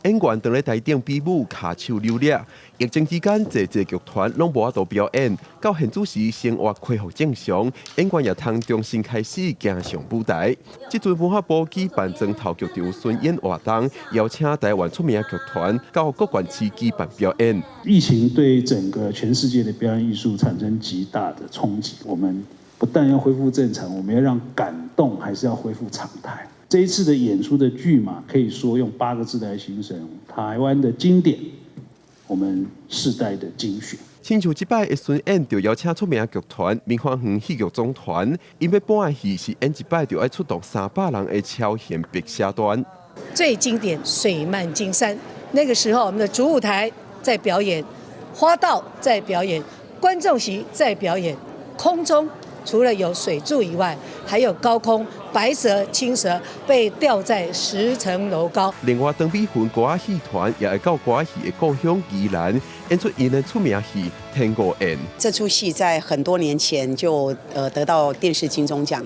演員當咧台頂比武，跤手扭力。疫情期間，濟濟劇團攏無法度表演，到現此時生活恢復正常，演員也通重新開始行上舞台。這陣文化部舉辦磚頭劇場巡演活動，邀請台灣出名劇團到各縣市舉辦表演。疫情對整個全世界的表演藝術產生極大的衝擊。我們不但要恢復正常，我們要讓感動還是要恢復常態。這一次的演出的劇碼，可以說用八個字來形容：台灣的經典，我們世代的精選。親像這擺的巡演，就邀請出名劇團明華園戲劇總團，𪜶欲搬的戲是演一擺就愛出動300人的超型白蛇傳。最經典《水漫金山》，那個時候我們的主舞台在表演，花道在表演，觀眾席在表演，空中除了有水柱以外，還有高空白蛇、青蛇被吊在10層樓高。另外，張美芬歌仔戲團也會到歌仔戲的故鄉宜蘭演出𪜶的出名戲《天五宴》。這齣戲在很多年前就得到電視金鐘獎，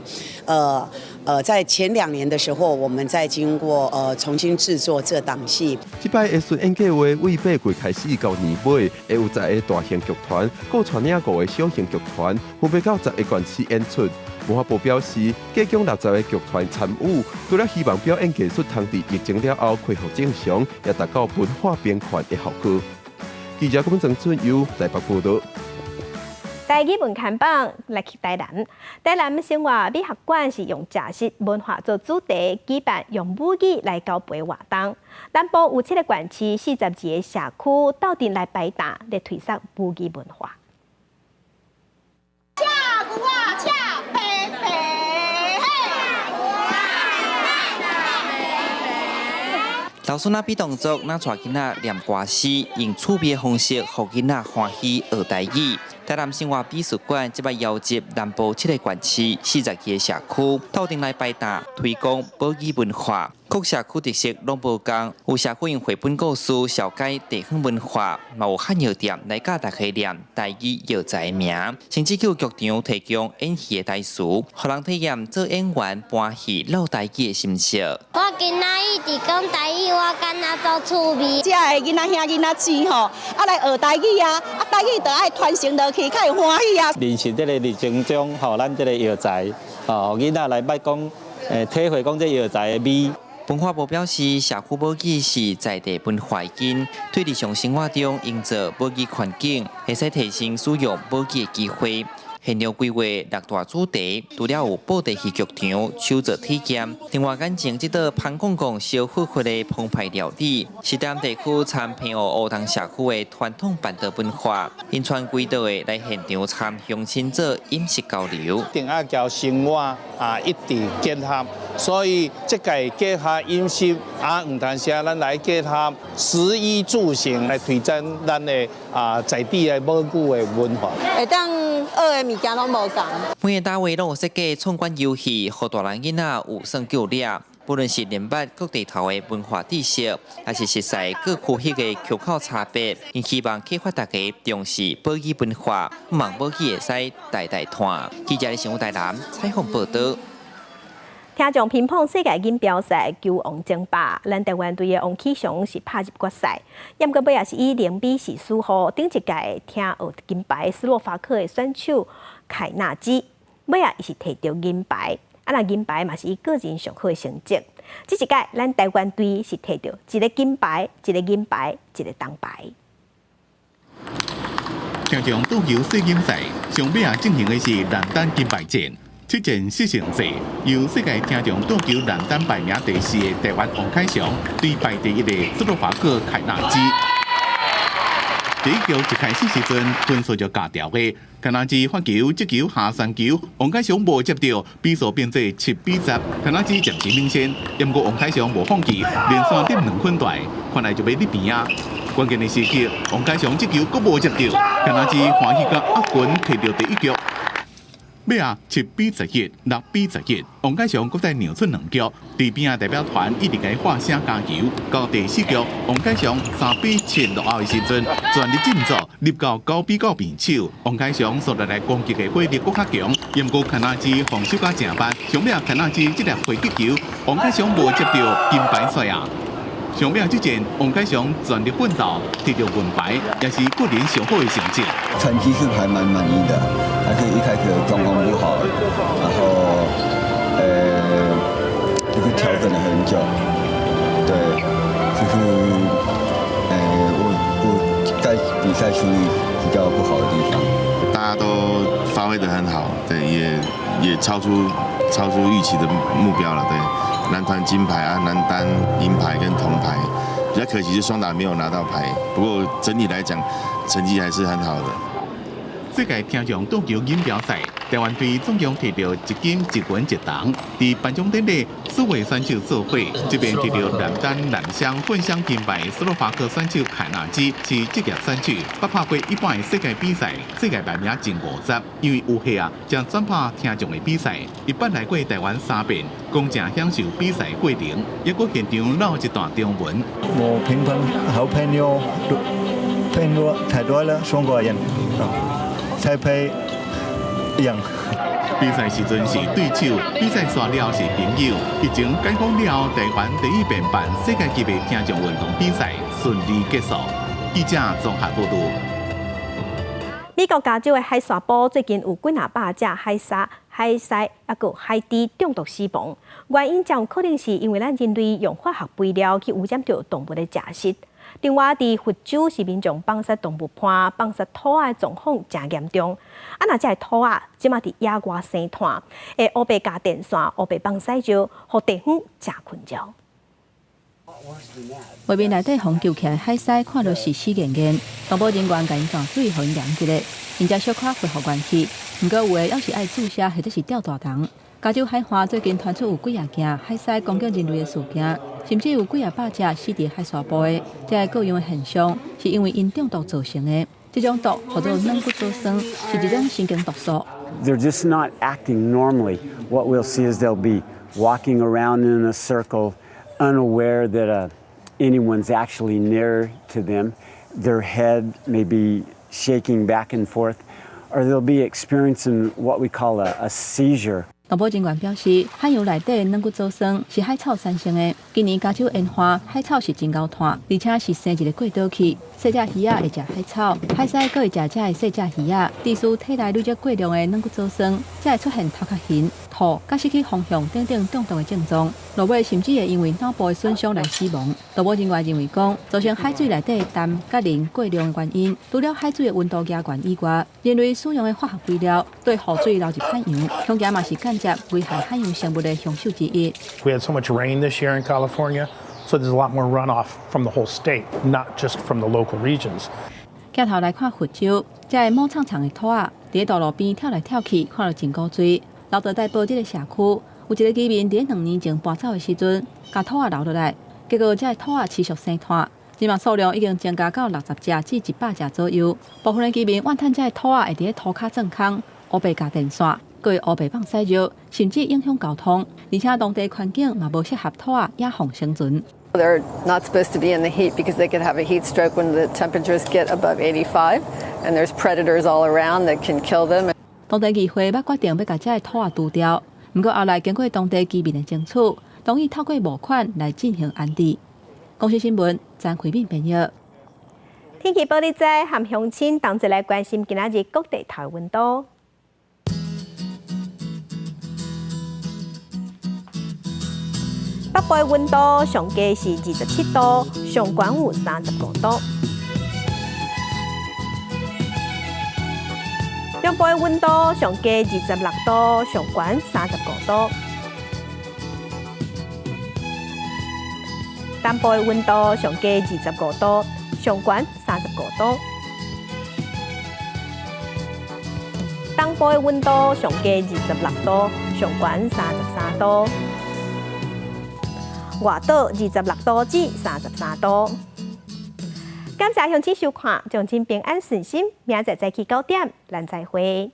在前2年的時候，我們再經過重新製作這檔戲。這擺的巡演計劃為8月開始到年尾，會有十個大型劇團，閣帶領五個小型劇團，分別到十個縣市演出。文化部表示，計共60個劇團參與，除了希望表演藝術通佇疫情了後恢復正常，也達到文化平權的效果。記者龚正春由台北報道。台語文看榜來去台南，台南生活美學館是用食食文化做主題，舉辦用母語來交陪活動。南部有七個縣市，42個社區鬥陣來排檔，來推廣母語文化。赤牛仔，赤白白，嘿！老師若比動作，若帶囡仔念歌詩，用趣味的方式，予囡仔歡喜學台語。台南生活美術館這擺邀集南部七個縣市、42個社區，鬥陣來排檔推廣母語文化。各社區特色攏無仝，有社區用繪本故事紹介地方文化，嘛有漢藥店來教大家念台語藥材名，甚至有劇場提供演戲的台詞，予人體驗做演員搬戲嘮台語的心聲。我今仔一直講台語，我感覺足趣味。遮的囡仔兄囡仔姊吼，啊來學台語啊，啊台語就愛傳承落去，較會歡喜啊。認識這個歷程中，吼，咱這個藥材，吼，囡仔來捌講，體會講這藥材的美。文化部表示，社區母語是在地文化根，對日常生活中營造母語環境，會使提升使用母語的機會。現場規劃六大主題，除了有布袋戲劇場、手作體驗，另外眼前這道潘公公燒火火的澎湃料理，是台南地區參平湖烏東社區的傳統辦桌文化，𪜶傳規道的來現場參鄉親做飲食交流。一定愛交生活啊，一直結合，所以這屆結合飲食啊，黃潭社咱來結合食衣住行來推展咱的啊在地的母語的文化。會當學的物件攏無仝。每個單位攏有設計闖關遊戲，予大人囡仔有耍夠掠。不論是認捌各地頭的文化知識，還是熟悉各區域的口口差別，𪜶希望啟發大家重視母語文化，望母語會使代代傳。記者新聞台南採訪報道。聽眾乒乓世界錦標賽球王爭霸，咱台灣隊的王啟祥是拍入決賽，毋過尾也是以0比4輸予頂一屆聽奧金牌斯洛伐克的選手凱納基，尾仔伊是提著銀牌，啊若銀牌嘛是伊個人上好的成績。這一屆咱台灣隊是提著一个金牌、一个銀牌、一个銅牌。聽眾桌球世錦賽上尾仔進行的是男單金牌戰。7戰4勝制，由世界聽障桌球男單排名第四的台灣王啟祥對排第一的斯洛伐克凱納基。第一局一開始時陣分數就咬掉的，凱納基發球、接球下三球，王啟祥無接著，比數變做7比10，凱納基暫時領先。毋過王啟祥無放棄，連續得兩分大，看來就欲入邊啊！關鍵的時刻，王啟祥這球閣無接著，凱納基歡喜甲壓軍提著第一局。尾仔7比11、6比11，王凱翔閣再讓出兩局，佇邊仔代表團一直共伊喊聲加油。到第四局，王凱翔3比7落後的時陣，全力振作，入到9比9平手。王凱翔紲落來攻擊的火力閣較強，毋過肯納基防守甲誠密，上尾肯納基這粒回擊球，王凱翔無接著金牌賽啊！上尾這戰，王凱翔全力奮鬥，摕著銀牌，也是個人上好的成績。成績是還蠻滿意的，還是一開始狀況不好，然後，就是調整了很久，對，就是，我在比賽處理比較不好的地方。大家都發揮得很好，對，也超出預期的目標了，對。男團金牌啊，男單銀牌跟銅牌，比較可惜是雙打沒有拿到牌。不過整體來講，成績還是很好的。世界聽障桌球錦標賽，台灣隊總共摕著一金一銀一銅。佇頒獎典禮，四位選手做伙，這邊摕著男單、男雙混雙金牌，斯洛伐克選手凱納基是職業選手，捌拍過一半的世界比賽，世界排名前50。因為有歲啊，才轉拍聽障的比賽。伊捌來過台灣三遍，講誠享受比賽過程，抑閣現場嘮一段中文。我平常好朋友朋友太多了，中國人啊。台北贏。比賽時陣是對手，比賽煞了是朋友。疫情解封了，台灣第一遍辦世界級別聽障運動比賽順利結束。記者綜合報導。美國加州的海沙埔最近有幾若百隻海鯊、海獅，抑閣海豬中毒死亡。原因誠有可能是因為咱人類用化學肥料去污染著動物的食食。另外，佇佛州是民眾放殺動物伴、放殺兔仔的狀況誠嚴重。啊，若這个兔仔這馬佇野外生湠，會烏白咬電線、烏白放屎尿，予地方誠困擾。畫面內底予救起來海獅看著是死嚴嚴，動保人員共𪜶灌水，予𪜶涼一下，𪜶才小可恢復元氣。毋過有的猶是愛注射或者是吊大腸。加州海岸最近傳出有幾仔件海獅攻擊人類的事件，甚至有幾仔百隻死佇海沙埔的。這个各樣的現象是因為𪜶中毒造成的。這種毒號做軟骨藻酸，是一種神經毒素。 They're just not acting normally. What we'll see is they'll be walking around in a circle, unaware that anyone's actually near to them. Their head may be shaking back and forth, or they'll be experiencing what we call a seizure. 動保人員表示，海洋內底軟骨藻酸是海草產生的。今年加州沿岸海草是真𠢕湠，而且是生一个過島去。細隻魚仔會食海草，海獅閣會食這个細隻魚仔，致使體內累積過量的軟骨藻酸，才會出現頭殼眩、吐、佮失去方向等等中毒的症狀。落尾甚至會因為腦部的損傷來死亡。動保人員認為講，造成海水內底氮佮磷過量的原因，除了海水的溫度加懸以外，人類使用的化學肥料對雨水流入海洋，恐驚嘛是間接危害海洋生物的兇手之一。 We had so much rain this year in California, so there's a lot more runoff from the whole state, not just from the local regions. 鏡頭來看佛州，這个毛氅氅的兔仔，佇道路邊跳來跳去，看著真古錐。勞德代堡這个社區，有一个居民佇2年前搬走的時陣，共兔仔留落來，結果這个兔仔持續生湠，這馬數量已經增加到60隻至100隻左右。部分的居民怨嘆這个兔仔會佇塗跤鑽空，烏白咬電線，閣會烏白放屎尿，甚至影響交通，而且當地環境嘛無適合兔仔野放生存。 They're not supposed to be in the heat because they could have a heat stroke when the temperatures get above 85, and there's predators all around that can kill them. 當地議會捌決定欲共這个兔仔除掉，毋過後來經過當地居民的爭取，同意透過募款來進行安置。公視新聞張惠敏編譯。天氣報你知，和鄉親同齊來關心今仔日各地頭溫度。北部溫度上低是27度，上懸有35度。中部溫度上低26度，上懸35度。南部溫度上低25度，上懸35度。東部溫度上低26度，上懸33度。外島26度至33度。感謝鄉親收看，祝恁平安順心，明仔載早起9點，咱再會。